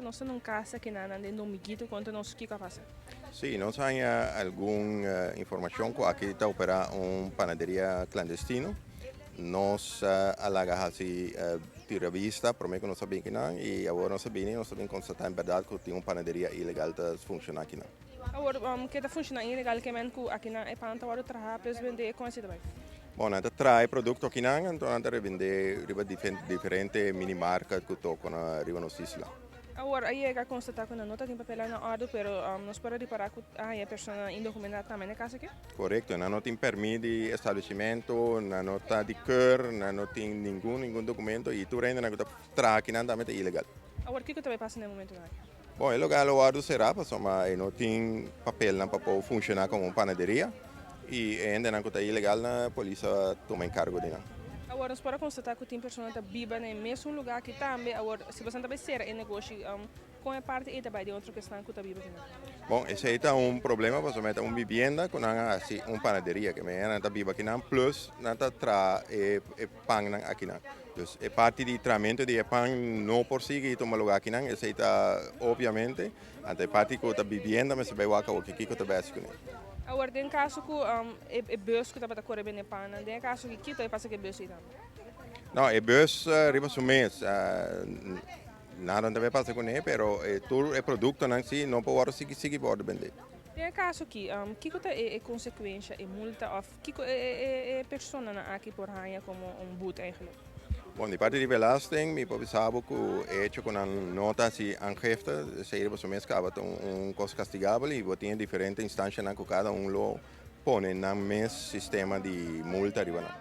Nos ta na un cas aki na den Dominguito. Conta nos kico a pasa. Sí, nos a haña algun informacion cu aki ta opera un panaderia clandestino. Nos a laga haci tira bista prome cu nos a bin akinan y awor nos a bini y nos a bin constata en berdad cu tin un panaderia ilegal ta funciona akinan. Awor, ke ta funciona ilegal ke men cu akinan e pan ta wordo traha plus bende con esey ta bay? Bon, nan ta traha e producto akinan anto nan ta rebende riba diferente mini market cu toko na riba nos isla. Awor a yega a constata cu nan no ta tin papelnan na ordo, pero nos por a ripara cu a haya personanan indocumentá tambe na e cas aki? Corecto, nan no tin permit di establecimento, nan no ta di keur, nan no tin ningun ningun documento y tur hendenan cu ta traha akinan tambe ta ilegal. Awor kico ta bay pasa na e momentonan aki? Bon, e local lo wordo cera pasobra e no tin papelnan pa por funciona como un panaderia y e hendenan cu ta ilegal na polis a tuma encargo di nan. Awor nos por a constata cu tin persona ta biba na e mesun lugar aki tambe. Awor si boso ta bay cera e negoshi, con e parti ey ta bay den otro kesnan cu ta biba akinan? Bon, esey ta un problema pasobra e ta un bibienda cu nan a haci un panaderia. Ke manera nan ta biba akinan plus nan ta traha e pannan akinan. Dus e parti di trahamento di e pan no por sigui tuma lugar akinan, esey ta obviamente. Anto e parti cu ta bibienda mester bay wak awor kico ta bay haci cune. Awor den caso cu e bus cu tabata core bende pannan, den e caso aki kiko ta pasa cu e bus ey tambe? No, e bus riba su mes nada no ta bay pasa cune, pero tur e productonan si no por wordo sigui sigui wordo bende. Den e caso aki, kiko ta e consecuencia, e multa of Kiko e personanan aki por haña komo un but eigenlijk? Bon, di parti di belasting mi por bisa bo ku e hecho ku nan no ta hasi aangifte, esei riba su mes kaba ta un kos kastigabel i bo tin e diferente instanshanan ku kada un lo pone nan mes sistema di multa riba nan.